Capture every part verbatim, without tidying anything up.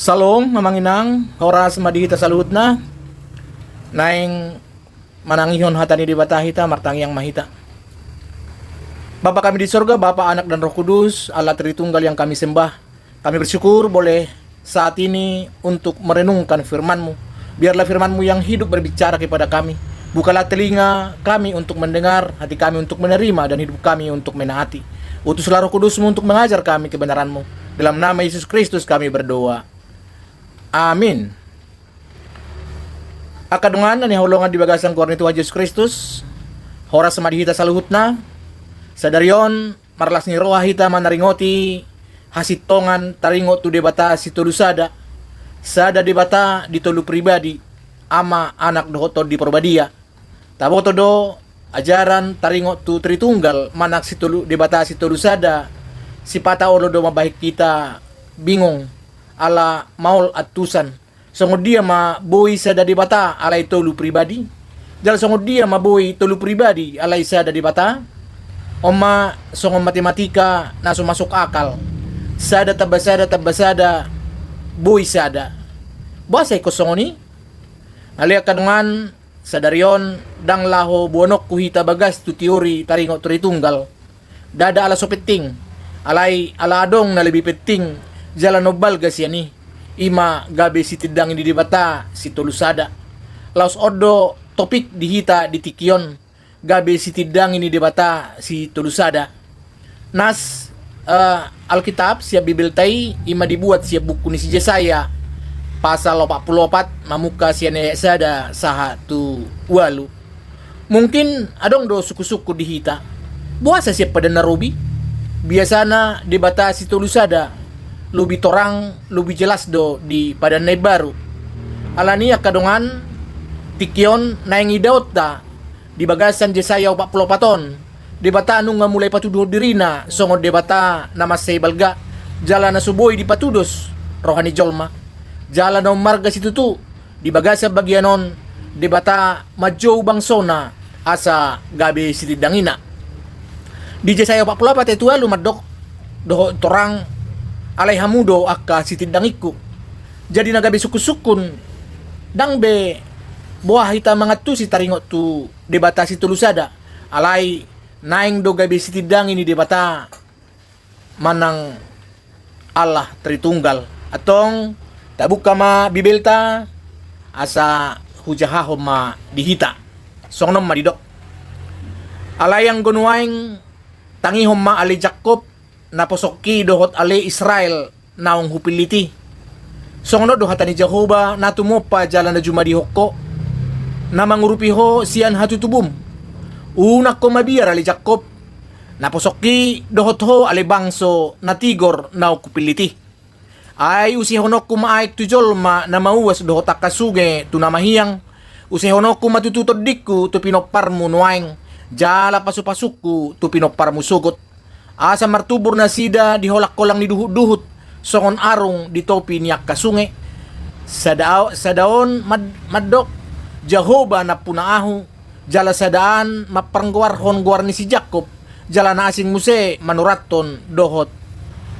Salom, amang inang, horas ma di hita saluhutna. Naeng manangihon hata ni Debata hita, martangiang ma hita. Bapa kami di sorga, Bapa, Anak, dan Roh Kudus, Allah Tritunggal yang kami sembah. Kami bersyukur boleh saat ini untuk merenungkan firman-Mu. Biarlah firman-Mu yang hidup berbicara kepada kami. Bukalah telinga kami untuk mendengar, hati kami untuk menerima, dan hidup kami untuk menaati. Utuslah Roh Kudus-Mu untuk mengajar kami kebenaran-Mu. Dalam nama Yesus Kristus kami berdoa. Amin. Angka dongan na hinaholongan di bagasan goar ni Tuhan Jesus Kristus, horas ma di hita saluhutna. Sadari on marlas ni roha hita manaringoti hasintongan taringot tu Debata sitolu sada, sada Debata di tolu pribadi, Ama, Anak, dohot Tondi Porbadia. Taboto do ajaran taringot tu Tritunggal manang sitolu, Debata sitolu sada, sipata olo do mambahen hita bingung, ala maol antusan. Songon dia ma boi sada Debata alai tolu pribadi? Jala songon dia ma boi tolu pribadi alai sada Debata? On ma songon matematika na so masuk akal. Sada tambah sada tambah sada boi sada. Boasa ingkon songon i? Ale angka dongan, sadari on ndang laho boanonku hita bagas tu teori taringot Tritunggal. Ndada ala so penting, alai ala adong na lebih penting, jala na umbalga sian i, i ma gabe sitindangi ni Debata sitolu sada. Laos on do topik di hita di tingki on, gabe sitindangi ni Debata sitolu sada. Nas, eh, Alkitab sian Bibelta i, i ma dibuat sian buku ni si Jesaya, pasal opat pulu opat, mamungka sian ayat sada sahat tu ualu. Mungkin adong do sungkun-sungkun di hita, boasa sian padan na robi? Biasana Debata sitolu sada lobi torang, lobi jelas do di padan na imbaru. Alani angka dongan, tingki on naeng idaonta di bagasan Jesaya opat pulu opat on, Debata nunga mulai patuduhon dirina songon Debata na mansai balga, jala na so boi dipatudos roha ni jolma. Jala na ummarga situtu, di bagasan bagian on, Debata manjou bangsona asa gabe sitindangina. Di Jesaya opat pulu opat ayat ualu mandok dohot torang, alai hamu do angka sitindangingku. Jadi na gabe sungkun-sungkun, ndang be boha hita mangantusi taringot tu Debata sitolu sada, alai naeng do gabe sitindangi ni Debata manang Allah Tritunggal. Antong, tabuka ma Bibelta, asa hujahahon ma di hita. Songon on ma didok. Alai anggo nuaeng, tangihon ma ale Jakkob, naposongki dohot ale Israel, naung hupillit i. Songon on do hata ni Jahowa na tumompa jala na jumadihon ho, na mangurupi ho sian hatutubum. Unang ho mabiar ale Jakkob, naposongki dohot ho ale bangso na tigor naung hupillit i. Ai usehononku ma aek tu jolma na mauas dohot angka sunge tu na mahiang, usehononku ma tutu tondingku tu pinomparmu nuaeng, jala pasu-pasungku tu pinomparmu sogot. Asa martubur nasida di holang-holang ni duhut-duhut, songon arung di topi ni angka sunge. Sada, sada on mad-, mandok, Jahowa nampuna ahu, jala sada an mampargoarhon goar ni si Jakkob, jala na asing muse manurathon dohot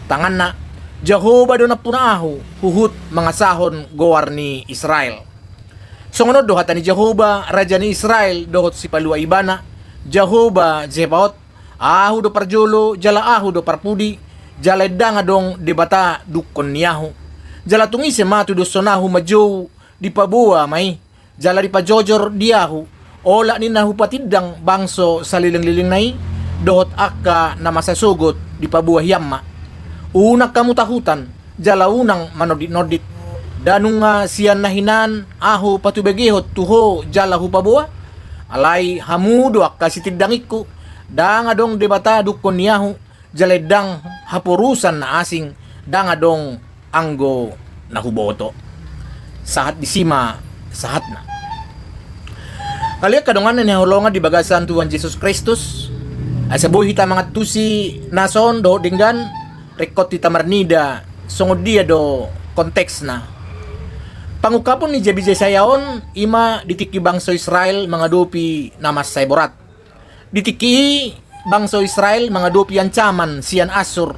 tanganna. Jahowa do nampuna ahu, huhut mangasahon goar ni Israel. Songon on do hata ni Jahowa, raja ni Israel dohot sipalua ibana, Jahowa Zebaot, ahu do parjolo, jala ahu do parpudi, jala ndang adong Debata dungkon ni ahu. Jala tung ise ma tudoshon ahu manjou, dipaboa ma i, jala dipajojor di ahu, olat ni na hupatindang bangso saleleng-lelengna i, dohot angka na masa sogot dipaboa hian ma. Unang hamu tahutan, jala unang manondit-nondit. Nda nunga sian na hinan ahu patubegehon tu ho jala hupaboa? Alai hamu do angka sitindangingku, ndang adong Debata dungkon ni ahu, jala ndang haporusan na asing, ndang adong anggo na huboto. Sahat disi ma sahatna. Ale angka dongan na hinaholongan di bagasan Tuhan Jesus Kristus, asa boi hita mangantusi na son dohot denggan, ringkot hita marnida songon dia do konteksna. Pangungkapon ni nabi Jesaya on i ma di tingki bangso Israel mangadopi na mansai borat. Di tingki i bangso Israel mangadopi ancaman sian Assur,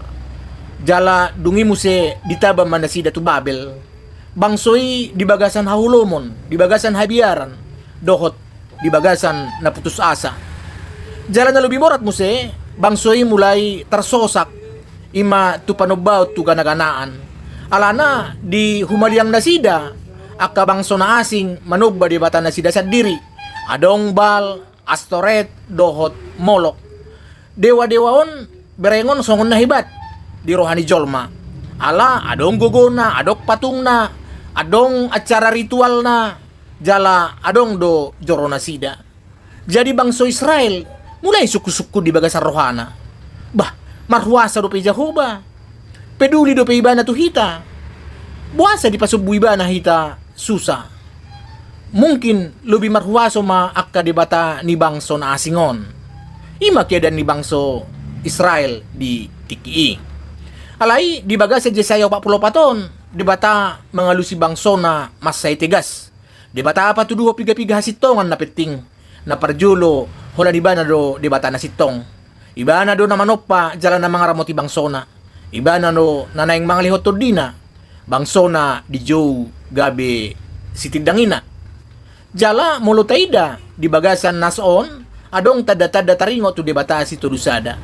jala dung i muse ditaba ma nasida tu Babel. bangso i di bagasan haholomon, di bagasan habiaran, dohot di bagasan na putus asa. Jala na lobi borat muse, bangso i mulai tarsosak, i ma tu panombaon tu ganaganaan. Alana dihumaliang nasida angka bangso na asing manomba debata nasida sandiri. Adong Baal, Astoret, dohot Molok. Dewa-dewa on berengon songon na hebat di roha ni jolma. Ala adong gogona, adong patungna, adong acara ritualna, jala adong do joro nasida. Jadi bangso Israel mulai sungkun-sungkun di bagasan rohana. Bah, marhuasa dope Jahowa. Peduli dope ibana tu hita. Boasa dipasombu ibana hita susa? Mungkin lobi marhuaso ma angka debata ni bangso na asing on. I ma keadaan ni bangso Israel di tingki i. Alai di bagasan Jesaya opat pulu opat on, Debata mangalusi bangsona mansai tegas. Debata patuduhon piga-piga hasintongan na penting. Na parjolo, holan ibana do Debata na sintong. Ibana do na manompa jala na mangaramoti bangsona. Ibana do na naeng mangalehon tondina. Bangsona dijou gabe sitindangina. Jala molo taida di bagasan nas on, adong tanda-tanda taringot tu Debata Sitolusada.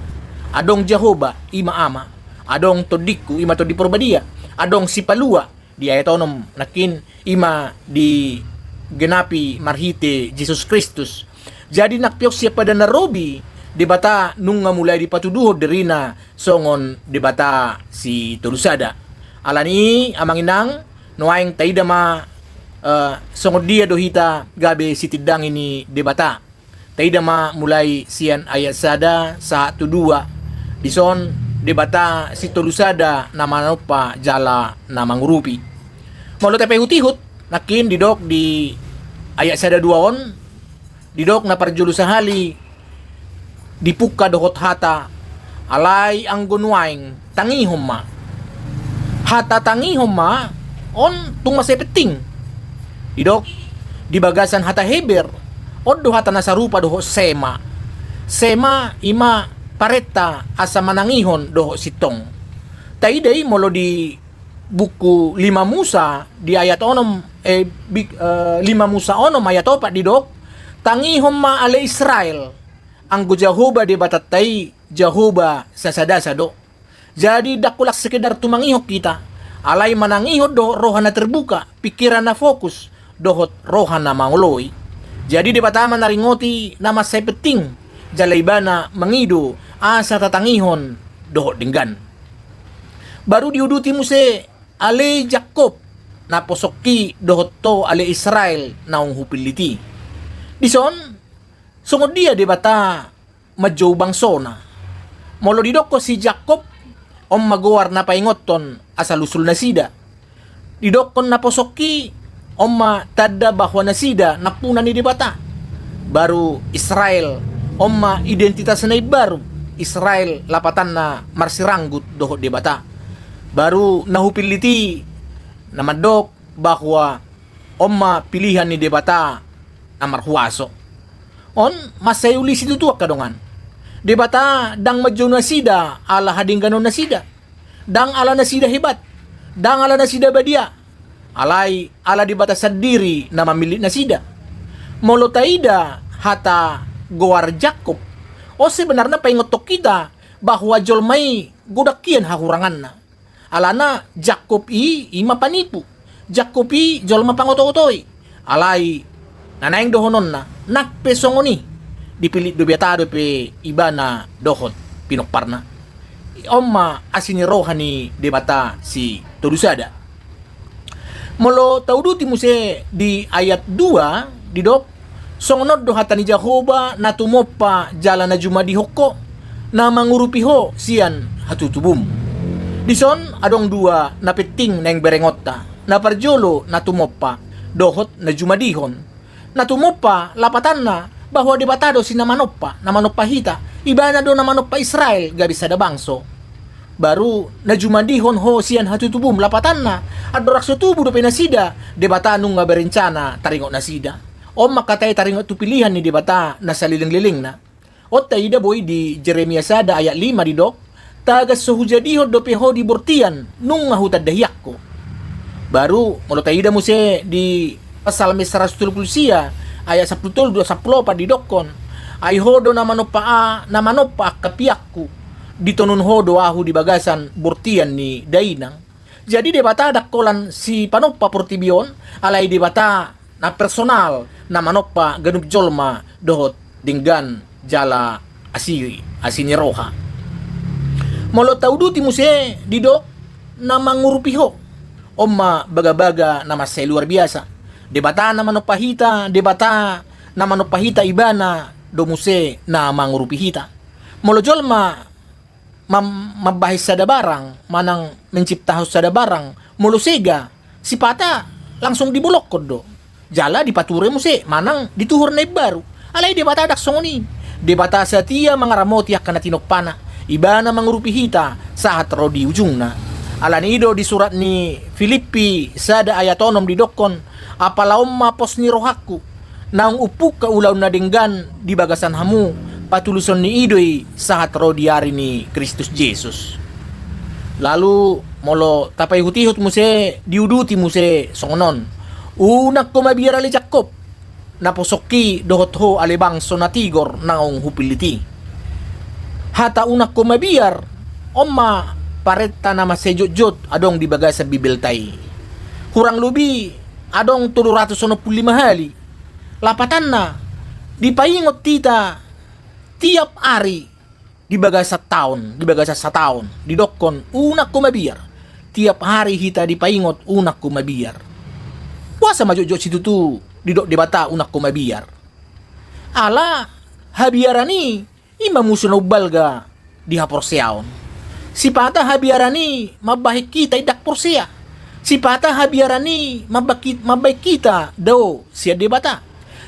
Adong Jahowa, i ma Ama. Adong Tondingku, i ma Tondi Porbadia. Adong Sipalua, di ayat onom, nangkin i ma digenapi marhite Jesus Kristus. Jadi nang pe on sian padan na robi, Debata nunga mulai dipatuduhon dirina songon Debata Sitolusada. Alani i, amang inang, nuaeng taida ma, eh, songon dia do hita gabe sitindangi ni Debata. Taida ma mulai sian ayat sada sahat tu dua. Dison Debata Sitolusada na manompa jala na mangurupi. Molo tapaihut-ihut, nangkin didok di ayat sada dua on, didok na parjolo sahali dipungka dohot hata, alai anggo nuaeng tangihon ma. Hata tangihon ma on tung mansai penting. Didok di bagasan hata Heber, on do hata na sarupa dohot shema. Shema i ma parenta asa manangihon dohot sintong. Taida i molo di buku lima Musa di ayat onom, eh, bi-, eh, lima Musa onom ayat opat didok, tangihon ma ale Israel, anggo Jahowa Debatanta i Jahowa sasadasa do. Jadi ndang holan sekedar tumangihon hita, alai manangihon dohot roha na terbuka, pingkiran na fokus, dohot roha na mangoloi. Jadi Debata manaringoti na mansai penting, jala ibana mangido asa tatangihon dohot denggan. Baru diuduti muse ale Jakkob, naposongki dohot ho ale Israel naung hupillit i. Dison, songon dia Debata manjou bangsona. Molo didokkon si Jakkob, on ma goar na paingothon asal usul nasida. Didokkon naposongki, on ma tanda bahwa nasida nampuna ni Debata. Baru Israel, on ma identitas na imbaru. Israel lapatanna marsiranggut dohot Debata. Baru na hupillit i, na mandok bahwa on ma pilihan ni Debata na marhuaso. On mansai uli situtu angka dongan. Debata ndang manjou nasida ala hadengganon nasida. Ndang ala nasida hebat. Ndang ala nasida badia. Alai ala Debata sandiri na mamillit nasida. Molo taida hata goar Jakkob, on sebenarna paingothon hita bahwa jolma i godang hian hahuranganna. Alana Jakkob i, i ma panipu. Jakkob i jolma pangoto-otoi. Alai na naeng dohononna, nang pe songon i, dipillit Debata dope ibana dohot pinomparna. On ma asi ni roha ni Debata Sitolusada. Molo tauduti muse di ayat dua, didok, songon on do hata ni Jahowa na tumompa jala na jumadihon ho, na mangurupi ho sian hatutubum. Dison adong dua na penting naeng berengonta. Na parjolo na tumompa, dohot na jumadihon. Na tumompa lapatanna bahwa Debata do si na manompa, na manompa hita. Ibana do na manompa Israel gabe sada bangso. Baru na jumadihon ho sian hatutubum lapatanna, andorang so tubu dope nasida, Debata nunga berencana taringot nasida. On ma hata i taringot tu pilihan ni Debata na saleleng-lelengna. On taida boi di Jeremia sada ayat lima didok, tagan so hujadihon dope ho di bortian, nunga hutanda hian ho. Baru molo taida muse di Psalmen saratus tolu pulu sia ayat sampulu tolu dohot sampulu opat didokkon, ai Ho do na manompa a, na manompa angka piakku, ditonun Ho do ahu di bagasan bortian ni dainang. Jadi Debata ndang holan sipanompa portibi on, alai Debata na personal, na manompa ganup jolma dohot denggan jala asi, asi ni roha. Molo tauduti muse didok na mangurupi ho, on ma bagabaga na mansai luar biasa. Debata na manompa hita, Debata na manompa hita, Ibana do muse na mangurupi hita. Molo jolma mam-, mambahen sada barang manang menciptahon sada barang, molo sega, sipata langsung dibolongkon do, jala dipature muse manang dituhor na imbaru. Alai Debata ndang songon i. Debata satia mangaramoti angka na tinompana. Ibana mangurupi hita sahat ro di ujungna. Alani i do di surat ni Filippi sada ayat onom didokkon, apala on ma pos ni rohangku, naung umpungka ulaon na denggan di bagasan hamu, patuluson ni i do i sahat ro di ari ni Kristus Jesus. Lalu molo tapaihutihut muse, diuduti muse songon on: Unang ho mabiar ale Jakkob, naposongku i dohot ho ale bangso na tigor naung hupillit i. Hata unang ho mabiar, on ma parenta na mansai jotjot adong di bagasan Bibelta i. Hurang lobi adong tolu ratus onom pulu lima hali. Lapatanna, dipaingot hita tiap ari di bagasan taon, di bagasan sataon, didokkon unang ho mabiar. Tiap ari hita dipaingot unang ho mabiar. Boasa ma jotjot situtu didok Debata unang ho mabiar? Ala habiaran i, i ma musu na umbalga di haporseaon. Sipata habiaran i mambahen hita indak porsea. Sipata habiaran i mambaki-, mambahen hita dao sian Debata.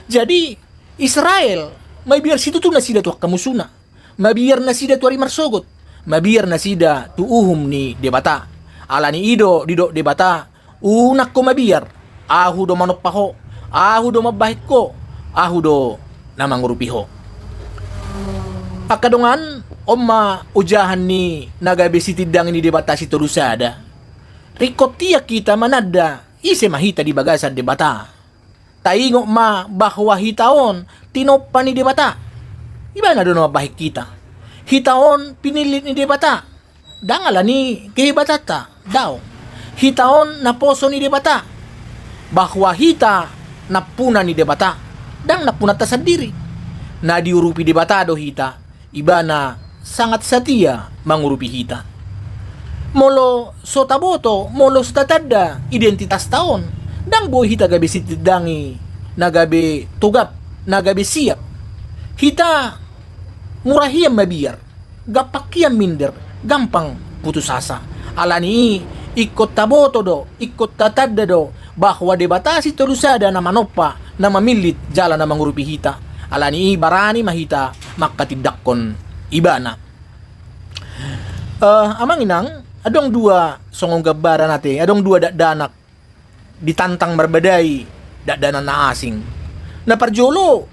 Jadi, Israel, mabiar situtu nasida tu angka musuna. Mabiar nasida tu ari marsogot. Mabiar nasida tu uhum ni Debata. Alani i do didok Debata, unang ho mabiar, ahu do manompa ho, ahu do mambahen ho, ahu do na mangurupi ho. Angka dongan, on ma ojahan ni na gabe sitindangi ni Debata Sitolusada. Ringkot tiang hita mananda, ise ma hita di bagasan Debata. Taingot ma bahwa hita on tinompa ni Debata. Ibana do na mambahen hita. Hita on pinillit ni Debata. Ndang ala ni kehebatanta, daong. Hita on naposo ni Debata. Bahwa hita nampuna ni Debata. Ndang nampunanta sandiri. Na diurupi Debata do hita. Ibana sangat satia mangurupi hita. Molo so taboto, molo so tatanda identitasta on, ndang boi hita gabe sitindangi na gabe togap, na gabe siap. Hita mura hian mabiar, gampang hian minder, gampang putus asa. Alani i, ingkon taboto do, ingkon tatanda do, bahwa Debata Sitolusada na manompa, na mamillit, jala na mangurupi hita. Alani i barani ma hita manghatindanghon Ibana. Eh, amang inang, adong dua songon gambaran ate, adong dua dakdanak ditantang marbadai, dakdanak na asing. Na parjolo,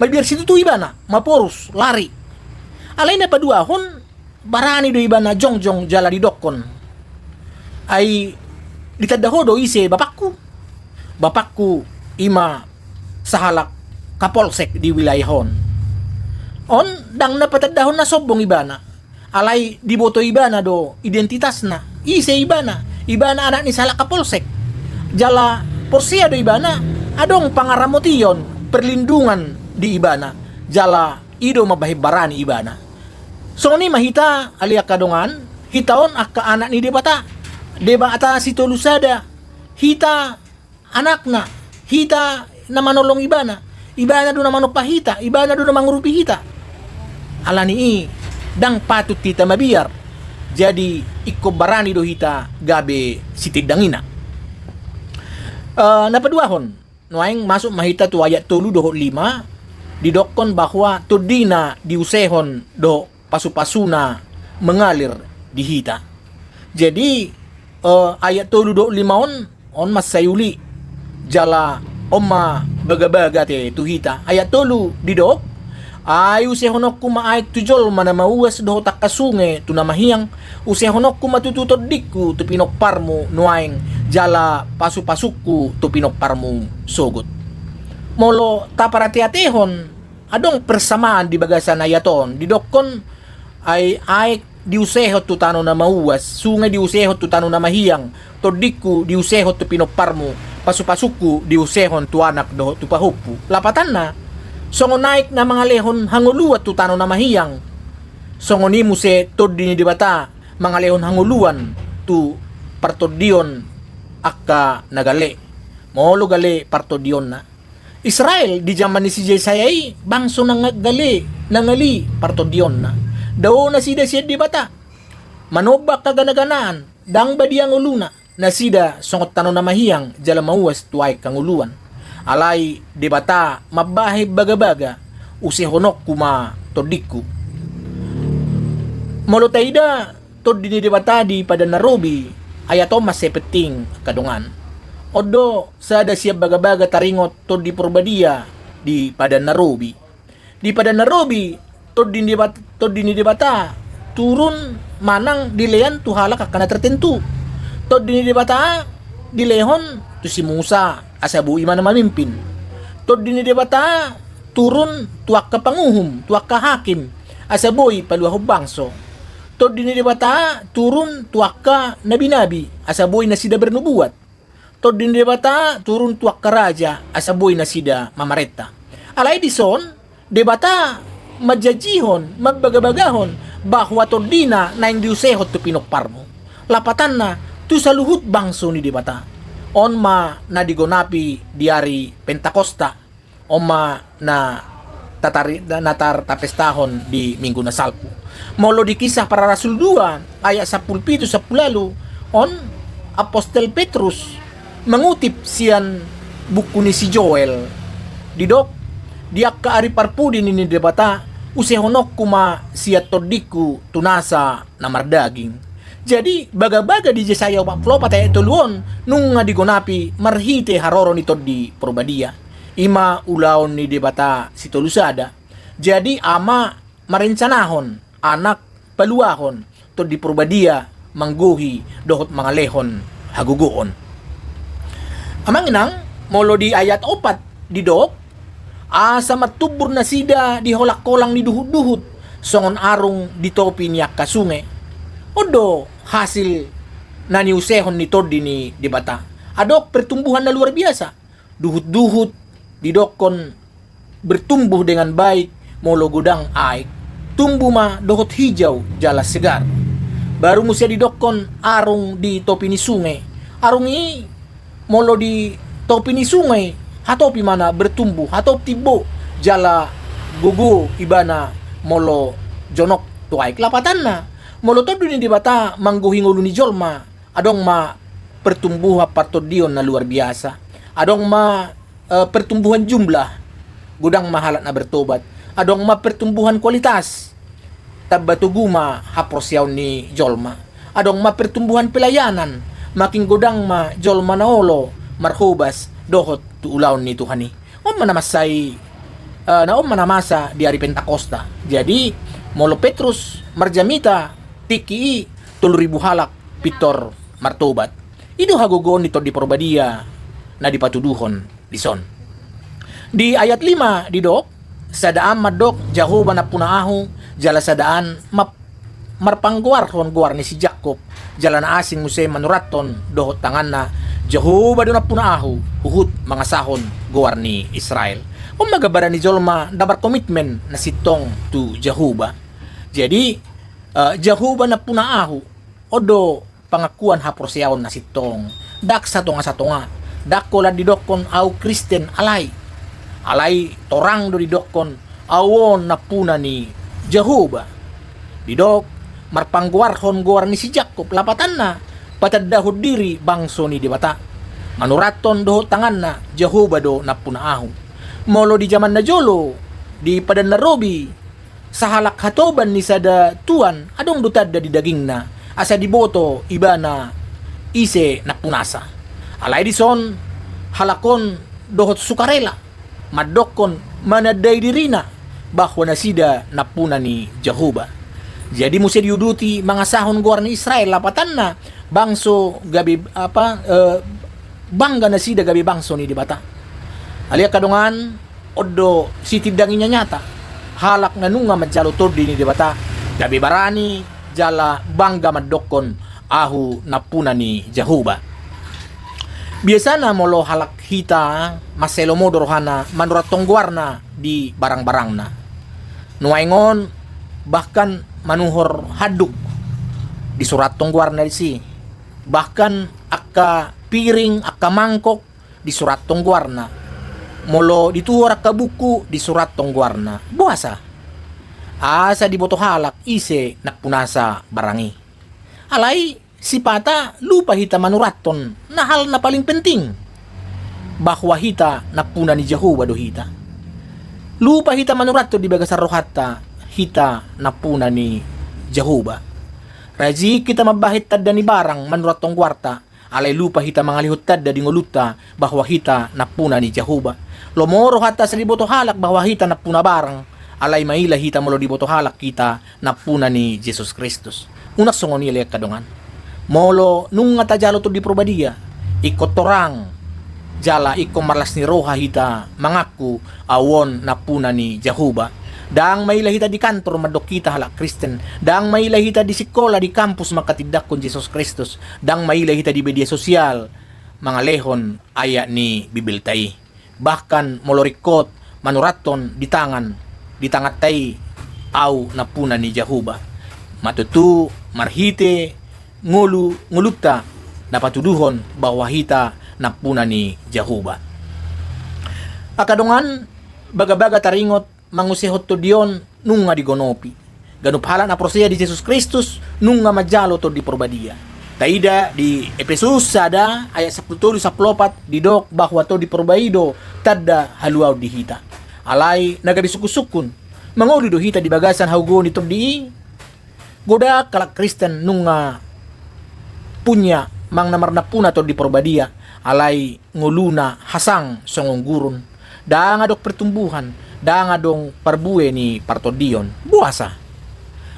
mabiar situtu ibana, maporus, lari. Alai na paduahon, barani do ibana jongjong jala didokkon: Ai ditanda ho do ise bapakku? Bapakku i ma sahalak kapolsek di wilayah on. On ndang na patandahon na sombong ibana. Alai diboto ibana do identitasna. Ise ibana? Ibana anak ni sahalak kapolsek. Jala porsea do ibana, adong pangaramotion, perlindungan di ibana. Jala i do mambahen barani ibana. Songon i ma hita, ale angka dongan, hita on angka anak ni Debata. Debata Sitolusada, hita anakna, hita na manolong ibana. Ibana do na manompa hita, ibana do na mangurupi hita. Alani i, ndang patut hita mabiar. Jadi, ingkon barani do hita gabe sitindangina. Eh, na paduahon, nuaeng masuk ma hita tu ayat tolu dohot lima, didokkon bahwa tondina diusehon dohot pasupasuna mengalir di hita. Jadi, eh, ayat tolu dohot lima on, on mansai uli. Jala on ma bagabaga ate tu hita. Ayat tolu didok, Ai usehononku ma aek tu jolma na mauas dohot angka sunge tu na mahiang, usehononku ma tutu tondingku tu pinomparmu nuaeng, jala pasupasungku tu pinomparmu sogot. Molo taparateatehon, adong persamaan di bagasan ayat on, didokkon ai aek diusehon tu tano na mauas, sunge diusehon tu tano na mahiang, tondingku diusehon tu pinomparmu, pasupasungku diusehon tu anak dohot tu pahompu. Lapatanna, songon aek na mangalehon hangoluan tu tano na mahiang, songon i muse Tondi ni Debata mangalehon hangoluan tu partondion angka na gale. Molo gale partondionna, Israel di jaman ni si Jesaya i bangso na nga-, gale, na ngali partondionna. Dao nasida sian Debata, manomba angka ganaganaan, ndang badia ngoluna, nasida songon tano na mahiang jala mauas tu aek hangoluan. Alai Debata mambahen bagabaga, usehononku ma tondingku. Molo taida Tondi ni Debata di Padan na Robi, ayat on mansai penting angka dongan. On do sada sian bagabaga taringot Tondi Porbadia di Padan na Robi. Di Padan na Robi, Tondi ni Debat-, Tondi ni Debata turun manang dilean tu halak angka na tertentu. Tondi ni Debata dilehon tu si Musa, asa boi ma na mamimpin. Tondi ni Debata turun tu angka panguhum, tu angka hakim, asa boi paluahon bangso. Tondi ni Debata turun tu angka nabi-nabi, asa boi nasida bernubuat. Tondi ni Debata turun tu angka raja, asa boi nasida mamarenta. Alai dison, Debata manjanjihon, mambagabagahon, bahwa tondina naeng diusehon tu pinomparmu. Lapatanna, tu saluhut bangso ni Debata. On ma na digonapi di ari Pentakosta. On ma na tatari-, na, na tar-, tapestahon di Minggu na salpu. Molo di Kisah Para Rasul dua, ayat sampulu pitu, sampulu ualu, on Apostel Petrus mangutip sian buku ni si Joel. Didok, di angka ari parpudi ni Debata, usehononku ma sian tondingku tu nasa na mardaging. Jadi, bagabaga di Jesaya opat pulu opat ayat tolu on, nunga digonapi marhite haroro ni Tondi Porbadia. I ma ulaon ni Debata Sitolusada. Jadi, Ama marencanahon, Anak paluahon, Tondi Porbadia manggohi dohot mangalehon hagogoon. Amang inang, molo di ayat opat didok, asa martumbur nasida di holang-holang ni duhut-duhut, songon arung di topi ni angka sunge. On do hasil na niusehon ni Tondi ni Debata. Adong pertumbuhan na luar biasa. Duhut-duhut didokkon bertumbuh dengan baik molo godang aek. Tumbuh ma dohot hijau jala segar. Baru muse didokkon arung di topi ni sunge. Arung i molo di topi ni sunge, hatopi ma na bertumbuh, hatop timbo jala gogo ibana molo jonok tu aek. Lapatanna, molo Tondi ni Debata manggohi ngolu ni jolma, adong ma pertumbuhan partondion na luar biasa. Adong ma, eh, pertumbuhan jumlah, godang ma halak na bertobat. Adong ma pertumbuhan kualitas, tamba togu ma haporseaon ni jolma. Adong ma pertumbuhan pelayanan, makin godang ma jolma na olo marhobas dohot tu ulaon ni Tuhan i. On ma na mansai, eh, na on ma na masa di ari Pentakosta. Jadi, molo Petrus marjamita tingki i, tolu ribu halak pintor martobat. I do hagogoon ni Tondi Porbadia na dipatuduhon dison. Di ayat lima didok, sada an mandok, Jahowa nampuna ahu, jala sada an ma-, marpanggoarhon goar ni si Jakkob, jala na asing muse manurathon dohot tanganna, Jahowa do nampuna ahu, huhut mangasahon goar ni Israel. On ma gambaran ni jolma na markomitmen na sintong tu Jahowa. Jadi, eh, Jahowa nampuna ahu, on do pangakuan haporseaon na sintong. Ndang satonga-satonga. Ndang holan didokkon ahu Kristen alai. Alai torang do didokkon ahu on nampuna ni Jahowa. Didok, marpanggoarhon goar ni si Jakkob, lapatanna, patandahon diri bangso ni Debata. Manurathon dohot tanganna, Jahowa do nampuna ahu. Molo di jaman na jolo, di Padan na Robi, sahalak hatoban ni sada tuan, adong do tanda di dagingna, asa diboto ibana ise nampunasa. Alai dison, halak on dohot sukarela, mandokkon manandai dirina, bahwa nasida nampuna ni Jahowa. Jadi muse diuduti mangasahon goar ni Israel, lapatanna bangso gabe apa, eh, bangga nasida gabe bangso ni Debata. Ale angka dongan, on do sitindangi na nyata halak na nunga manjalo tondi ni Debata, gabe barani jala bangga mandokkon, ahu nampuna ni Jahowa. Biasana molo halak hita, mansai lomo do rohana manurathon goarna di barang-barangna. Nuaeng on bahkan manuhor handuk disurathon goarna disi. Bahkan angka piring, angka mangkok disurathon goarna. Molo dituhor angka buku disurathon goarna. Boasa? Asa diboto halak ise nampunasa barang i. Alai sipata lupa hita manurathon na hal na paling penting, bahwa hita nampuna ni Jahowa do hita. Lupa hita manurathon di bagasan rohanta hita nampuna ni Jahowa. Rajin hita mambahen tanda ni barang manurathon goarta, alai lupa hita mangalehon tanda di ngolunta bahwa hita nampuna ni Jahowa. Lomo rohanta asa diboto halak bahwa hita nampuna barang, alai maila hita molo diboto halak hita nampuna ni Jesus Kristus. Unang songon i ale angka dongan. Molo nunga tajalo Tondi Porbadia, ingkon torang jala ingkon marlas ni roha hita mangaku, ahu on nampuna ni Jahowa. Ndang maila hita di kantor mandok hita halak Kristen, ndang maila hita di sikola, di kampus manghatindanghon Jesus Kristus, ndang maila hita di media sosial mangalehon ayat ni Bibelta i. Bahkan molo ringkot manurathon di tangan, di tanganta i, ahu nampuna ni Jahowa. Ma tutu marhite ngolu, ngolunta na patuduhon bahwa hita nampuna ni Jahowa. Angka dongan, bagabaga taringot mangusehon tondi on nunga digonopi. Ganup halak na porsea di Jesus Kristus nunga manjalo Tondi Porbadia. Taida di Epesus sada ayat sampulu tolu sampulu opat didok bahwa Tondi Porbadia i do tanda haluaon di hita. Alai na gabe sungkun-sungkun, mangolu do hita di bagasan haugoon ni tondi i? Godang halak Kristen nunga punya manang na marnampuna Tondi Porbadia, alai ngoluna hasang songon gurun. Ndang adong pertumbuhan, ndang adong parbue ni partondion. Boasa?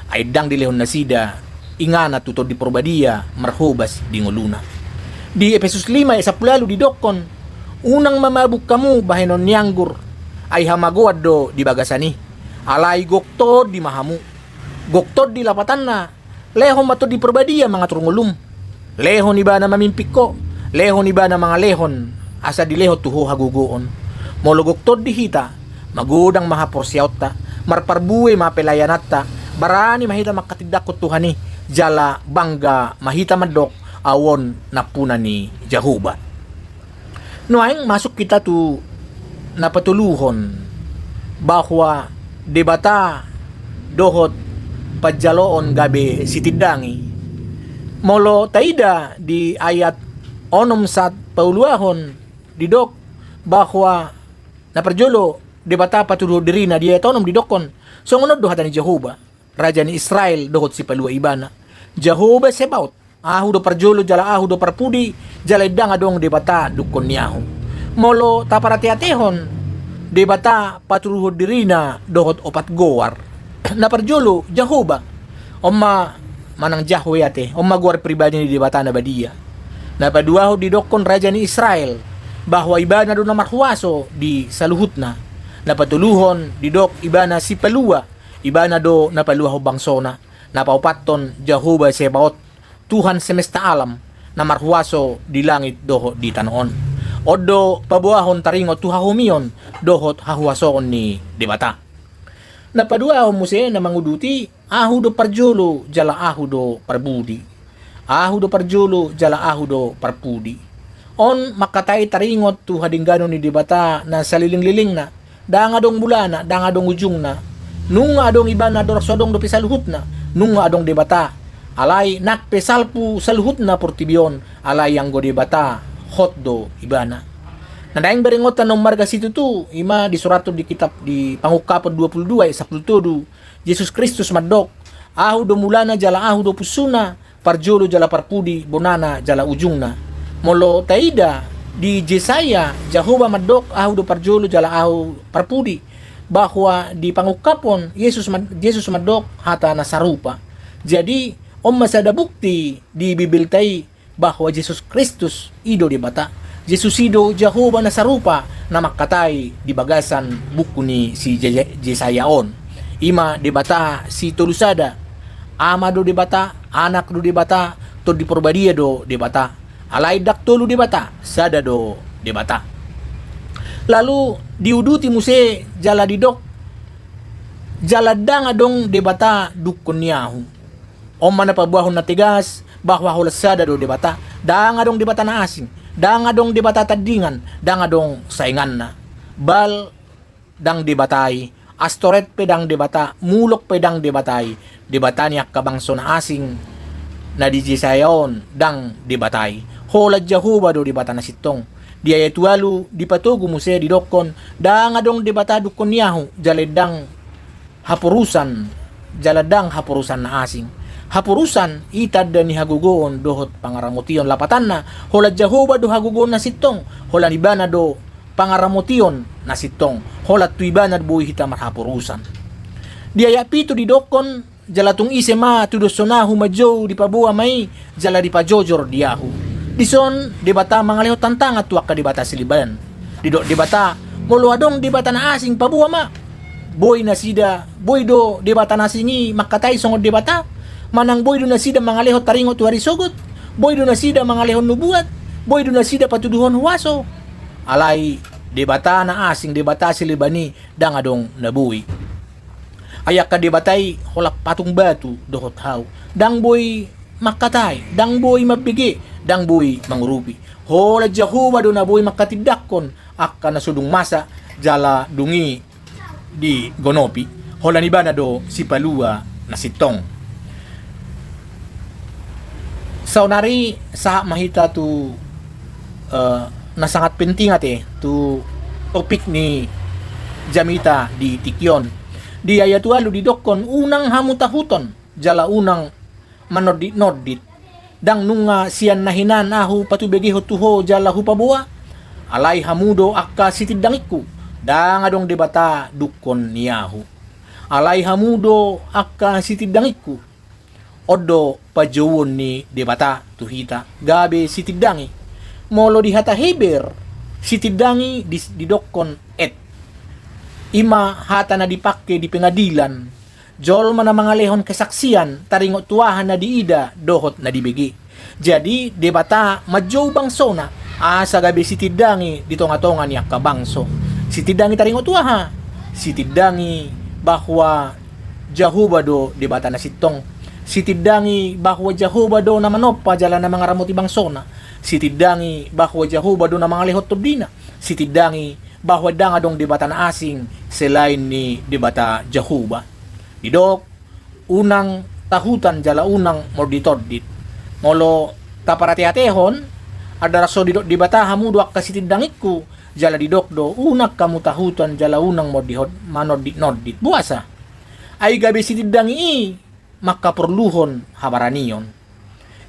Ai ndang dilehon nasida inganan tu Tondi Porbadia marhobas di ngoluna. Di Epesus lima ayat sampulu ualu didokkon, unang ma mabuk hamu bahenon ni anggur, ai hamagoan do di bagasan i. Alai gok tondi ma hamu. Gok tondi lapatanna, lehon ma Tondi Porbadia mangatur ngolum. Lehon ibana mamimpin ho, lehon ibana mangalehon, asa dilehon tu ho hagogoon. Molo gok tondi hita, magodang ma haporseaonta, marparbue ma pelayananta, barani ma hita manghatindanghon Tuhan i, jala bangga ma hita mandok, ahu on nampuna ni Jahowa. Nuaeng masuk hita tu na patoluhon, bahwa Debata dohot panjaloon gabe sitindangi. Molo taida di ayat onom sahat pauluahon didok bahwa na parjolo Debata patuduhon dirina, di ayat onom didokkon, songon on do hata ni Jahowa, Raja ni Israel dohot Sipalua ibana, Jahowa Sebaot, ahu do parjolo jala ahu do parpudi, jala ndang adong Debata dungkon ni ahu. Molo taparate-atehon, Debata patuduhon dirina dohot opat goar. Na parjolo, Jahowa. On ma manang Jahwe ate, on ma goar pribadi ni Debata na badia. Na paduahon didokkon Raja ni Israel, bahwa ibana do na marhuaso di saluhutna. Na patoluhon didok ibana Sipalua, ibana do na paluahon bangsona. Na paopathon Jahowa Sebaot, Tuhan semesta alam, na marhuaso di langit dohot di tano on. On do paboahon taringot tu hahomion dohot hahuasoon ni Debata. Na paduahon muse na manguduti, ahu do parjolo jala ahu do parpudi. Ahu do parjolo jala ahu do parpudi. On mangkatai taringot tu hadengganon ni Debata na salelenglelengna. Ndang adong mulana, ndang adong ujungna. Nunga adong ibana andorang so adong dope saluhutna. Nunga adong Debata. Alai nang pe salpu saluhutna portibi on, alai anggo Debata, hot do ibana. Na naeng berengonta na ummarga situtu, i ma disurathon di kitab di Pangungkapon dua pulu dua ayat sampulu tolu, Jesus Kristus mandok, ahu do mulana jala ahu do pusuna, parjolo jala parpudi, bonana jala ujungna. Molo taida di Jesaya, Jahowa mandok, ahu do parjolo jala ahu parpudi. bahwa dipangungkaphon Jesus, Jesus mandok hata na sarupa. Jadi on ma sada bukti di Bibelta i bahwa Jesus Kristus i do Debata. Jesus i do Jahowa na sarupa na mangkatai di bagasan buku ni si Jesaya on. I ma Debata sitolusada. Ama do Debata, Anak do Debata, Tondi Porbadia do Debata. Alai ndang tolu Debata, sada do Debata. Lalu diuduti muse jala didok, jala ndang adong Debata dungkon ni ahu. On ma na paboahon na tegas bahwa holan sada do Debata, ndang adong Debata na asing, ndang adong Debata tandingan, ndang adong sainganna. Baal ndang Debata i, Astoret pe ndang Debata, Mulok pe ndang Debata i, Debata ni angka bangso na asing na di Jesaya on ndang Debata i. Holan Jahowa do Debata na sintong. Di ayat ualu dipatogu muse didokkon, ndang adong Debata dungkon ni ahu, jala ndang haporusan, jala ndang haporusan na asing. Haporusan i tanda ni hagogoon dohot pangaramotion, lapatanna holan Jahowa do hagogoon na sintong, holan Ibana do pangaramotion na sintong, holan tu Ibana boi hita marhaporusan. Di ayat pitu didokkon, jala tung ise ma tudoshon ahu manjou dipaboa ma i, jala dipajojor di ahu. Dison Debata mangalehon tantangan tu angka debata sileban. Didok Debata, molo adong debata na asing paboa ma. Boi nasida, boi do debata na asing i mangkatai songon Debata, manang boi do nasida mangalehon taringot tu ari sogot, boi do nasida mangalehon nubuat, boi do nasida patuduhon huaso. Alai debata na asing, debata sileban i ndang adong na boi. Ai angka debata i holan patung batu dohot hau, ndang boi mangkatai, ndang boi mambege, ndang boi mangurupi. Holan Jahowa do na boi mangkatindangkon angka na so dung masa jala dung i digonopi. Holan Ibana do sipalua na sintong. Saonari sahat ma hita tu, eh, na sangat penting ate, tu topik ni jamita di tingki on. Di ayat ualu didokkon, unang hamu tahuton jala unang manonditnondit. Ndang nunga sian na hinan ahu patubegehon tu ho jala hupaboa? Alai hamu do angka sitindangingku, ndang adong debata dungkon ni ahu. Alai hamu do angka sitindangingku. On do panjouon ni Debata tu hita, gabe sitindangi. Molo di hata Heber, sitindangi di, didokkon et. I ma hata na dipangke di pengadilan. Jolma na mangalehon kesaksian taringot tu aha na diida dohot na dibege. Jadi Debata manjou bangsona asa gabe sitindangi di tongatonga ni angka bangso. Sitindangi taringot tu aha? Sitindangi bahwa Jahowa do Debata na sintong. Sitindangi bahwa Jahowa do na manompa jala na mangaramoti bangsona. Sitindangi bahwa Jahowa do na mangalehon tondina. Sitindangi bahwa ndang adong debata na asing selain ni Debata Jahowa. Didok, unang tahutan jala unang monditondit. Molo taparateatehon, andorang so didok Debata hamu do angka sitindangingku, jala didok do unang hamu tahutan jala unang mondihon-, manonditnondit. Boasa? Ai gabe sitindangi i mangkaporluhon habaranion.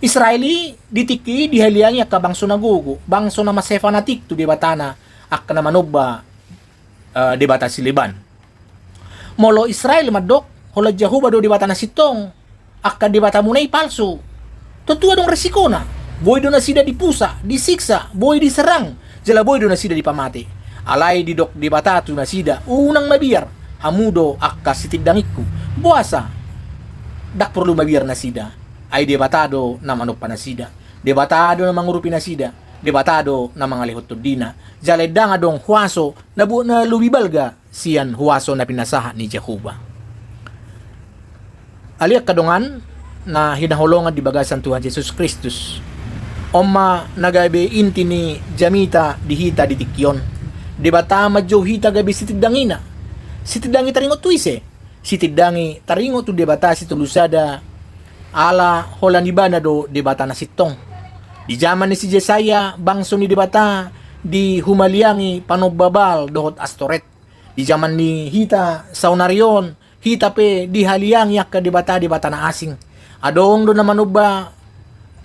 Israel i di tingki i dihaliangi angka bangso na gogo, bangso na mansai fanatik tu debatana, angka na manomba, eh, debata sileban. Molo Israel mandok, holan Jahowa do Debata na sintong, angka debatamuna i palsu. Tontu adong resikona. Boi do nasida dipusa, disiksa, boi diserang, jala boi do nasida dipamate. Alai didok Debata tu nasida, unang mabiar, hamu do angka sitindangingku. Boasa? Ndang porlu mabiar nasida. Ai Debata do na manompa nasida. Debata do na mangurupi nasida. Debata do na mangalehon tondina. Jala ndang adong huaso na bo-, na lobi balga sian huaso na pinasahat ni Jahowa. Ale angka dongan na hinaholongan di bagasan Tuhan Jesus Kristus. On ma na gabe inti ni jamita di hita di tingki on. Debata manjou hita gabe sitindangina. Sitindangi taringot tu ise? Sitindangi taringot tu Debata sitolusada, ala holan Ibana do Debata na sintong. Di jaman ni si Jesaya, bangso ni Debata dihumaliangi panomba Baal dohot Astoret. Di jaman ni hita saonari on, hita pe dihaliangi angka debata-debata na asing. Adong do na manomba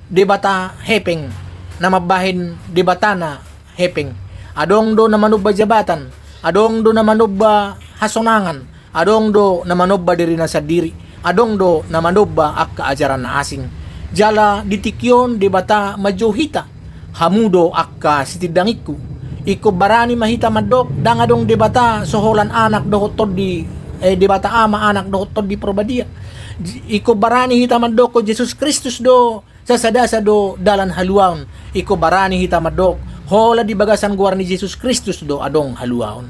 debata hepeng, na mambahen debatana hepeng. Adong do na manomba jabatan, adong do na manomba hasonangan, adong do na manomba dirina sandiri, adong do na manomba angka ajaran na asing. Jala di tingki on Debata manjou hita, hamu do angka sitindangingku. Ingkon barani ma hita mandok, ndang adong Debata so holan Anak dohot Tondi, eh, Debata Ama, Anak dohot Tondi Porbadia. J-, ingkon barani hita mandokkon Jesus Kristus do, sasada sa do dalan haluaon. Ingkon barani hita mandok, holan di bagasan goar ni Jesus Kristus do adong haluaon.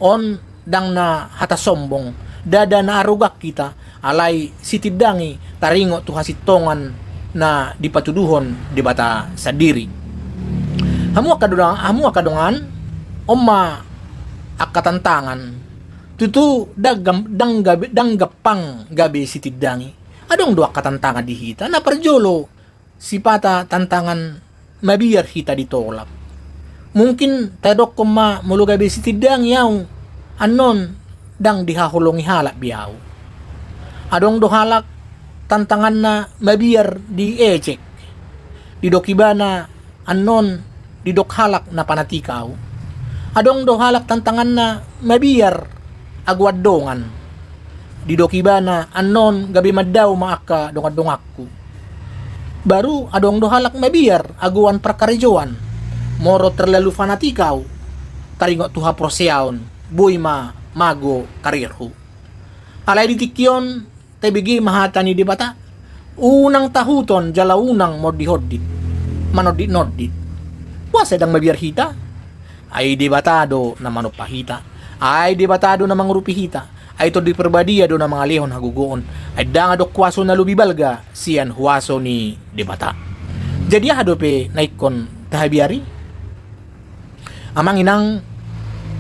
On ndang na hata sombong, ndada na arogan hita, alai sitindangi taringot tu hasintongan na dipatuduhon Debata sandiri. Hamu angka dongan, hamu angka dongan, on ma angka tantangan. Tutu ndang gam-, ndang gabe, ndang gampang gabe sitindangi. Adong do angka tantangan di hita, na parjolo sipata tantangan mabiar hita ditolap. Mungkin tadokkon ma, molo gabe sitindangi au, annon ndang dihaholongi halak be au. Adong do halak tantanganna mabiar diejek. Didok ibana, annon didok halak na panatik au. Adong do halak tantanganna mabiar agoan dongan. Didok ibana, annon gabe mandao ma angka dongan-donganku. Baru adong do halak mabiar agoan parkarejoan. Molo terlalu fanatik au taringot tu haporseaon, boi ma mago karirhu. Alai di tingki on, tabege ma hata ni Debata. Unang tahuton jala unang mondihondit, manonditnondit. Boasa ndang mabiar hita? Ai Debata do na manompa hita. Ai Debata do na mangurupi hita. Ai Tondi Porbadia do na mangalehon hagogoon. Ai ndang adong kuaso na lobi balga sian huaso ni Debata. Jadi aha dope na ingkon tahabiari? Amang inang,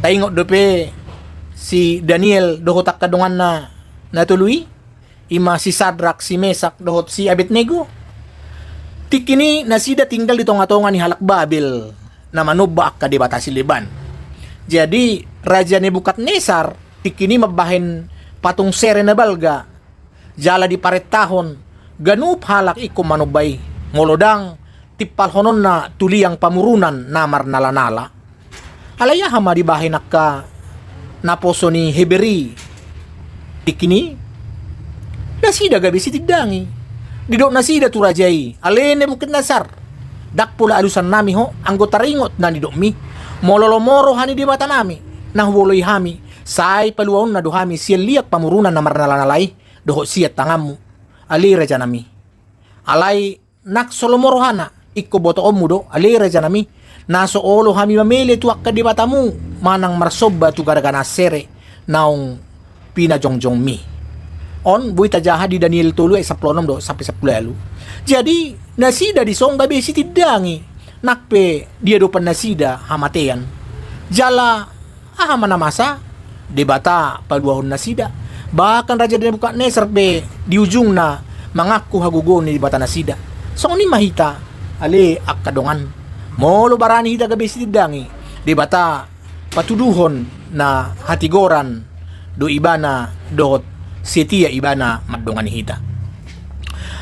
taingot dope si Daniel dohot angka donganna na tolu i? I ma si Sadrak, si Mesak, dohot si Abednego. Tingki i nasida tinggal di tonga-tonga ni halak Babel, na manomba angka debata sileban. Jadi, Raja Nebukadnesar tingki i mambahen patung sere na balga, jala diparentahon ganup halak ingkon manomba i, molo ndang timpalhononna tu liang pamurunan na marnala-nala. Alai aha ma dibahen angka naposo ni Heber i tingki i? Nasida gabe sitindangi. Didok nasida tu raja i, ale Nebukadnesar, ndang pola alusannami ho, anggo taringot na nidokmi. Molo lomo roha ni Debatanami na huoloi hami, sai paluaonna do hami sian liang pamurunan na marnala-nala i dohot sian tanganmu, ale rajanami. Alai nang so lomo rohana, ingkon botoonmu do, ale rajanami, na so olo hami mamele tu angka debatamu manang marsomba tu ganagan sere naung pinajongjongmi. On boi tajaha di Daniel tolu ayat sampulu onom do sampe sampulu ualu. Jadi nasida dison gabe sitindangi, nang pe di adopan nasida hamatean. Jala aha ma na masa? Debata paluahon nasida. Bahkan Raja Nebukadnesar pe di ujungna mangaku hagogoon ni Debata nasida. Songon i ma hita, ale angka dongan. Molo barani hita gabe sitindangi, Debata patuduhon na hatigoran do Ibana dohot setia Ibana mandongani hita.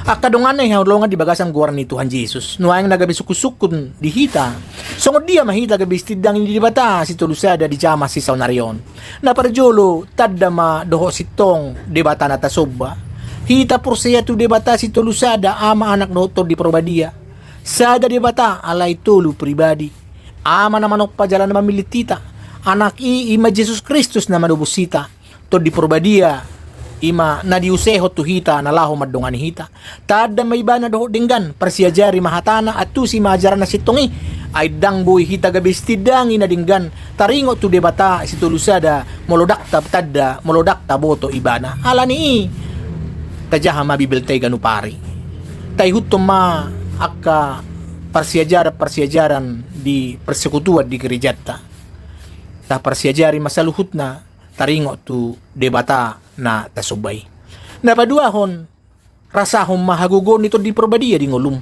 Angka dongan na hinaholongan di bagasan goar ni Tuhan Jesus, nuaeng na gabe sungkun-sungkun di hita, songon dia ma hita gabe sitindangi ni Debata sitolu sada di jaman sisaonari on? Na parjolo, tanda ma dohot sintong Debata na tasomba. Hita porsea tu Debata sitolu sada, Ama, Anak dohot Tondi Porbadia. Sada Debata alai tolu pribadi. Ama na manompa jala na mamillit hita. Anak i, i ma Jesus Kristus na manobus hita. Tondi Porbadia, i ma na diusehon tu hita na laho mandongani hita. Tanda ma Ibana dohot denggan, parsiajari ma hatana, antusi ma ajaran na sintong i. Ai ndang boi hita gabe sitindangi na denggan taringot tu Debata sitolu sada molo ndang tatanda, molo ndang taboto Ibana. Alani i, tajaha ma Bibelta i ganup ari. Taihuthon ma angka parsiajaran-parsiajaran di persekutuan di gerejanta. Taparsiajari ma saluhutna taringot tu Debata na tasomba i. Na paduahon, rasahon ma hagogoon ni Tondi Porbadia di ngolum.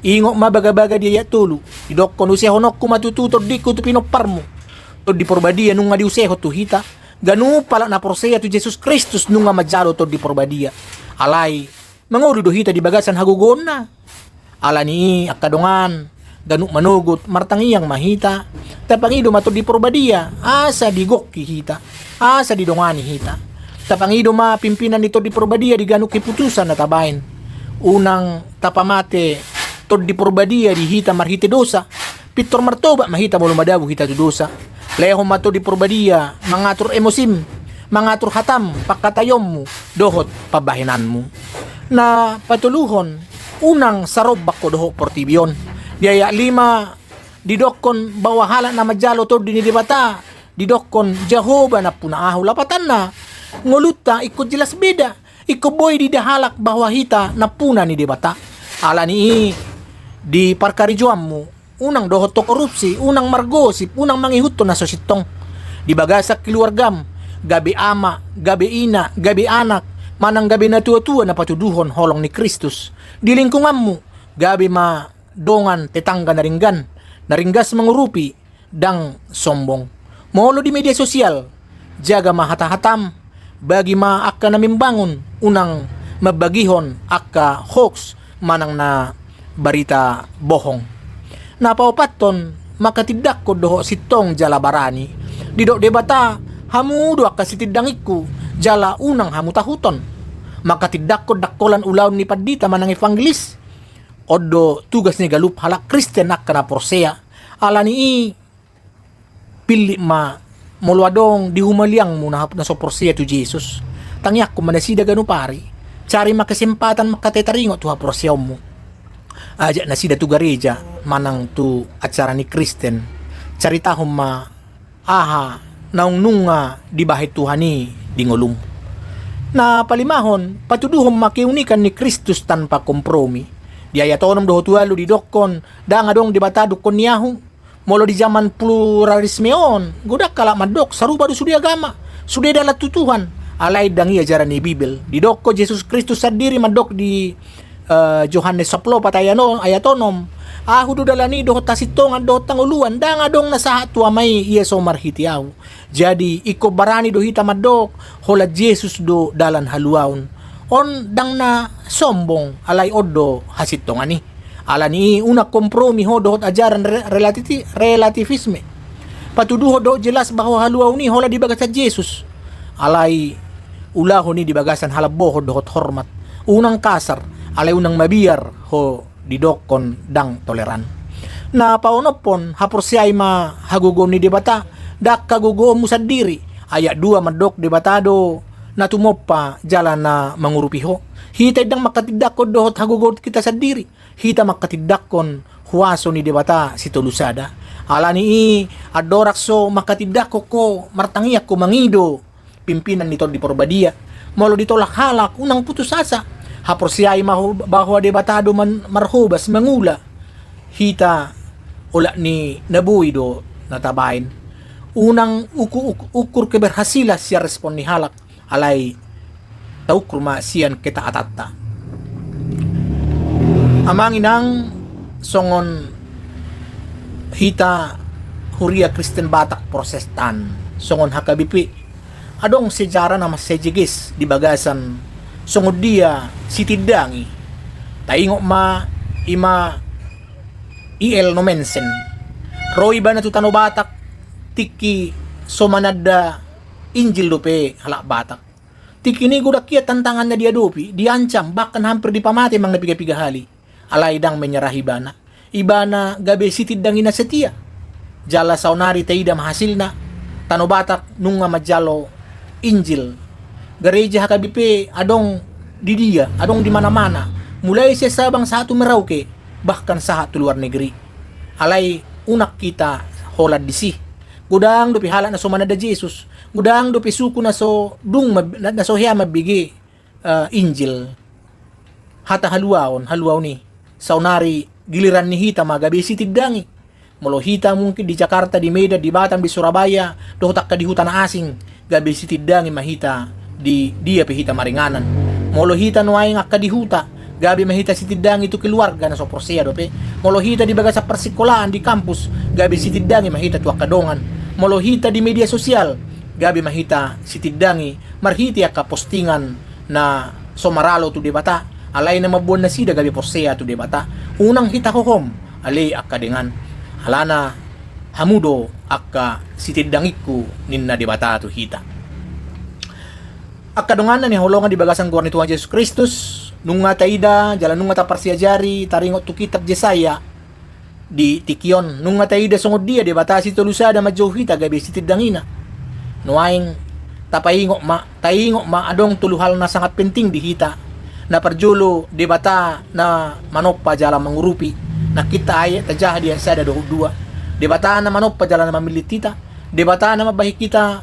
Ingot ma bagabaga di ayat tolu, didokkon, usehononku ma tutu tondingku tu pinomparmu. Tondi Porbadia nunga diusehon tu hita. Ganup halak na porsea tu Jesus Kristus nunga manjalo Tondi Porbadia. Alai mangolu do hita di bagasan hagogoonna. Alani i, angka dongan, ganup manogot, martangiang ma hita, Tapangido ma Tondi Porbadia asa digokki hita, asa didongani hita. Tapangido ma pimpinan ni Tondi Porbadia di ganup keputusan na tabaen. Unang tapamate Tondi Porbadia di hita marhite dosa. Pintor martobat ma hita molo madabu hita tu dosa. Lehon ma Tondi Porbadia mangatur emosim, mangatur hatam, pangkataionmu dohot pambahenanmu. Na patoluhon, unang sarombak ho dohot portibi on. Di ayat lima didokkon bahwa halak na manjalo Tondi ni Debata didokkon Jahowa nampuna ahu. Lapatanna, ngolunta ingkon jelas beda, ingkon boi diida halak bahwa hita nampuna ni Debata. Alani i, di parkarejoanmu, unang dohot ho korupsi, unang margosip, unang mangihuthon na so sintong. Di bagasan keluargam, gabe ama, gabe ina, gabe anak, manang gabe natuatua na patuduhon holong ni Kristus. Di lingkunganmu, gabe ma dongan tetangga na denggan, na ringgas mangurupi, ndang sombong. Molo di media sosial, jaga ma hatahatam, bagi ma angka na membangun, unang mambagihon angka hoax manang na barita bohong. Na paopathon, mangkatindangkon dohot sintong jala barani. Didok Debata, hamu do angka sitindangingku, jala unang hamu tahuton. Mangkatindangkon ndang holan ulaon ni pandita manang evangelis. On do tugas ni ganup halak Kristen angka na porsea. Alani i, pillit ma molo adong di humaliangmu na, na so porsea tu Jesus. Tangiangkon ma nasida ganup ari. Cari ma kesempatan mangkatai taringot tu haporseaonmu. Ajak nasida tu gareja manang tu acara ni Kristen. Caritahon ma aha naung nunga dibahen Tuhan i di ngolum. Na palimahon, patuduhon ma keunikan ni Kristus tanpa kompromi. Di ayat onom dohot ualu didokkon, ndang adong Debata dungkon ni ahu. Molo di zaman pluralisme on, godang halak mandok, sarupa do sude agama, sude dalan tu Tuhan. Alai ndang i ajaran ni Bibel. Didokkon Jesus Kristus sandiri mandok di eh, Johannes sampulu opat ayat no-, ayat onom. Ahu do dalan i dohot hasintongan dohot hangoluan, ndang adong na sahat tu Ama i ia so marhite ahu. Jadi, ingkon barani do hita mandok, holan Jesus do dalan haluaon. On ndang na sombong, alai on do hasintongan i. Alani i unang kompromi ho dohot ajaran re-, relatiti-, relativisme. Patuduhon dohot jelas bahwa haluaon i holan di bagasan Jesus. Alai ulahon i di bagasan halambohon dohot hormat. Unang kasar, alai unang mabiar ho didokkon ndang toleran. Na paonomhon, haporseai ma hagogoon ni Debata, ndang hagogoonmu sandiri. Ayat dua mandok Debata do na tumompa jala na mangurupi ho. Hita i ndang mangkatindangkon dohot hagogoon hita sandiri. Hita mangkatindangkon huaso ni Debata Sitolusada. Alani i, andorang so mangkatindangkon ho, martangiang ho mangido pimpinan ni Tondi Porbadia. Molo ditolak halak, unang putus asa. Haporseai ma ho bahwa Debata do man-, marhobas mangula hita, olat ni na boi do na tabaen. Unang uku-, uk-, ukur keberhasilan sian respon ni halak, alai taukur ma sian ketaatanta. Amang inang, songon hita Huria Kristen Batak Protestan, songon H K B P, adong sejarah na mansai jeges di bagasan songon dia sitindangi. Taingot ma, i ma I L Nommensen. Ro ibana tu Tano Batak, tingki so mananda Injil dope halak Batak. Tingki i godang ia tantangan na diadopi, diancam, bahkan hampir dipamate manang na piga-piga hali. Alai ndang menyerah ibana. Ibana gabe sitindangi na setia. Jala saonari taida ma hasilna, Tano Batak nunga manjalo Injil. Gareja H K B P adong di dia, adong di mana-mana. Mulai sian Sabang sahat tu Merauke, bahkan sahat tu luar negeri. Alai unang hita holan disi. Godang dope halak na so mananda Jesus. Godang dope suku na so dung mab-, na, na so hea mambege, eh, Injil. Hata haluaon, haluaon i. Saonari giliran ni hita ma gabe sitindangi. Molo hita mungkin di Jakarta, di Medan, di Batam, di Surabaya, dohot angka di huta na asing, gabe sitindangi ma hita di dia pe hita maringanan. Molo hita nuaeng angka di huta, gabe ma hita sitindangi tu keluarga na so porsea dope. Molo hita di bagasan parsikolaan, di kampus, gabe sitindangi ma hita tu angka dongan. Molo hita di media sosial, gabe ma hita sitindangi marhite angka postingan na so maralo tu Debata, alai na mamboan nasida gabe porsea tu Debata. Unang hita hohom, ale angka dongan. Alana Hamu do angka sitindangingku, ninna Debata tu hita. Angka dongan na hinaholongan di bagasan goar ni Tuhan Jesus Kristus, nunga taida jala nunga taparsiajari taringot tu kitab Jesaya di tingki on, nunga taida songon dia Debata sitolusada manjou hita gabe sitindangina. Nuaeng tapaingot ma, taingot ma adong tolu hal na sangat penting di hita. Na parjolo, Debata na manompa jala mangurupi. Nangkin tajaha di ayat sada dohot dua. Debata na manompa jala na mamillit hita. Debata na mambahen hita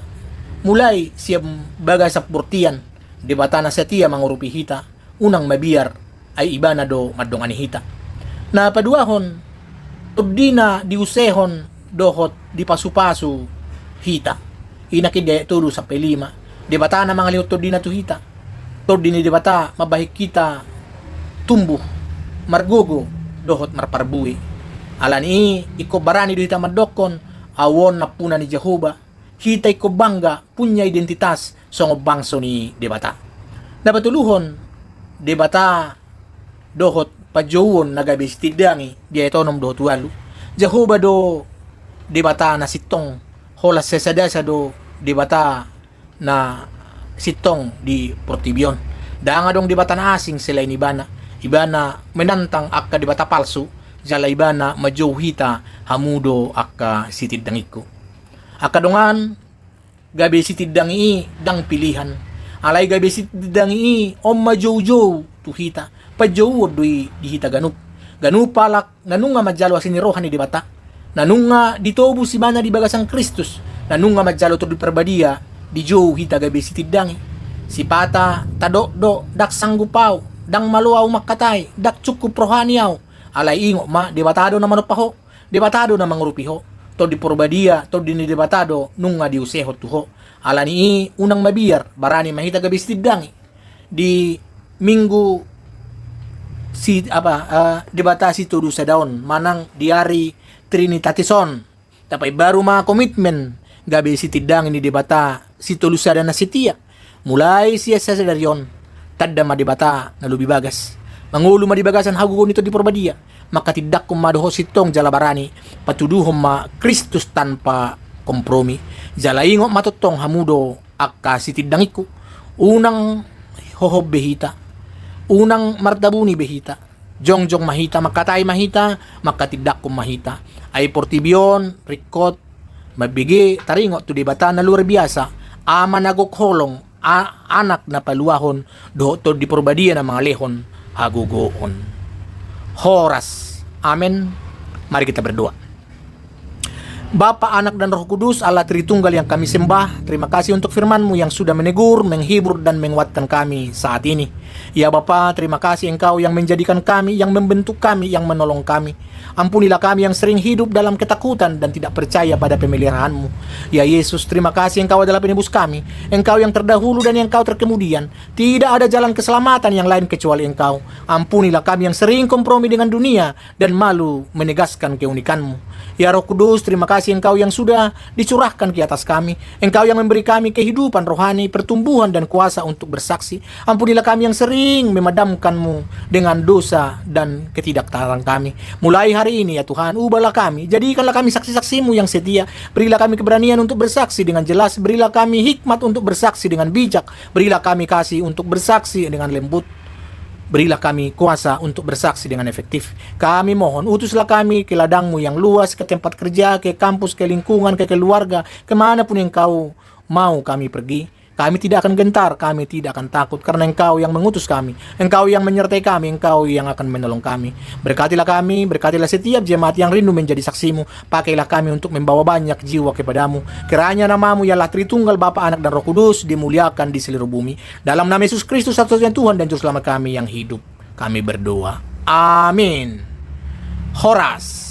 mulai sian bagasan bortian. Debata na satia mangurupi hita. Unang mabiar, ai Ibana do mandongani hita. Na paduahon, Tondina diusehon dohot dipasupasu hita. I nangkin di ayat tolu sampe lima. Debata na mangalehon Tondina tu hita. Tondi ni Debata mambahen hita tumbuh, margogo, dohot marparbue. Alani i ingkon barani do hita mandokkon, au on nampuna ni Jahowa. Hita ingkon bangga, punya identitas songon bangso ni Debata. Na patoluhon, Debata dohot panjouon na gabe sitindangi di ayat onom dohot ualu. Jahowa do Debata na sintong, holan sesa dasa do Debata na sintong di portibi on. Ndang adong debata na asing selain Ibana. Ibana menantang angka debata palsu, jala Ibana manjou hita, hamu do angka sitindangingku. Angka dongan, gabe sitindangi i ndang pilihan. Alai gabe sitindangi i on ma joujou tu hita. Panjouon do i di hita ganup. Ganup halak na nunga manjalo asi ni roha ni Debata. Na nunga ditobus ibana di bagasan Kristus. Na nunga manjalo Tondi Parbadia dijou hita gabe sitindangi. Sipata tadok do, ndang sanggup au, ndang malo au mangkatai, ndang cukup rohani au. Alai ingot ma, Debata do na manompa ho. Debata do na mangurupi ho. Tondi Parbadia, Tondi ni Debata do nunga diusehon tu ho. Alani i unang mabiar, barani ma hita gabe sitindangi. Di minggu si, apa, eh, Debata Sitolusada on, manang di ari Trinitatis on. Tapaimbaru ma komitmen gabe sitindangi ni Debata Sitolusada na setia. Mulai sian sadari on, tanda ma Debata na lobi bagas. Mangolu ma di bagasan hagogoon ni Tondi Parbadia. Mangkatindangkon ma dohot sintong jala barani. Patuduhon ma Kristus tanpa kompromi. Jala ingot ma tongtong, hamu do angka sitindangingku. Unang hohom be hita. Unang martabuni be hita. Jongjong ma hita, mangkatai ma hita, mangkatindangkon ma hita. Ai portibi on ringkot mambege taringot tu Debata na luar biasa, Ama na gok holong, a-, Anak na paluahon, dohot Tondi Parbadia na mangalehon hagogoon. Horas. Amen. Mari kita berdoa. Bapa, Anak, dan Roh Kudus, Allah Tritunggal yang kami sembah, terima kasih untuk firman-Mu yang sudah menegur, menghibur, dan menguatkan kami saat ini. Ya Bapa, terima kasih Engkau yang menjadikan kami, yang membentuk kami, yang menolong kami. Ampunilah kami yang sering hidup dalam ketakutan dan tidak percaya pada pemeliharaan-Mu. Ya Yesus, terima kasih Engkau adalah penebus kami. Engkau yang terdahulu dan Engkau terkemudian. Tidak ada jalan keselamatan yang lain kecuali Engkau. Ampunilah kami yang sering kompromi dengan dunia dan malu menegaskan keunikan-Mu. Ya Roh Kudus, terima kasih Engkau yang sudah dicurahkan ke atas kami. Engkau yang memberi kami kehidupan rohani, pertumbuhan, dan kuasa untuk bersaksi. Ampunilah kami yang sering memadamkan-Mu dengan dosa dan ketidaktaatan kami. Mulai hari ini, ya Tuhan, ubahlah kami. Jadikanlah kami saksi-saksi-Mu yang setia. Berilah kami keberanian untuk bersaksi dengan jelas. Berilah kami hikmat untuk bersaksi dengan bijak. Berilah kami kasih untuk bersaksi dengan lembut. Berilah kami kuasa untuk bersaksi dengan efektif. Kami mohon, utuslah kami ke ladang-Mu yang luas, ke tempat kerja, ke kampus, ke lingkungan, ke keluarga, ke mana pun Engkau mau kami pergi. Kami tidak akan gentar, kami tidak akan takut, karena Engkau yang mengutus kami, Engkau yang menyertai kami, Engkau yang akan menolong kami. Berkatilah kami, berkatilah setiap jemaat yang rindu menjadi saksi-Mu. Pakailah kami untuk membawa banyak jiwa kepada-Mu. Kiranya nama-Mu, ya Allah Tritunggal, Bapa, Anak, dan Roh Kudus, dimuliakan di seluruh bumi. Dalam nama Yesus Kristus, satu-satunya Tuhan dan Juru Selamat kami yang hidup, kami berdoa. Amin. Horas.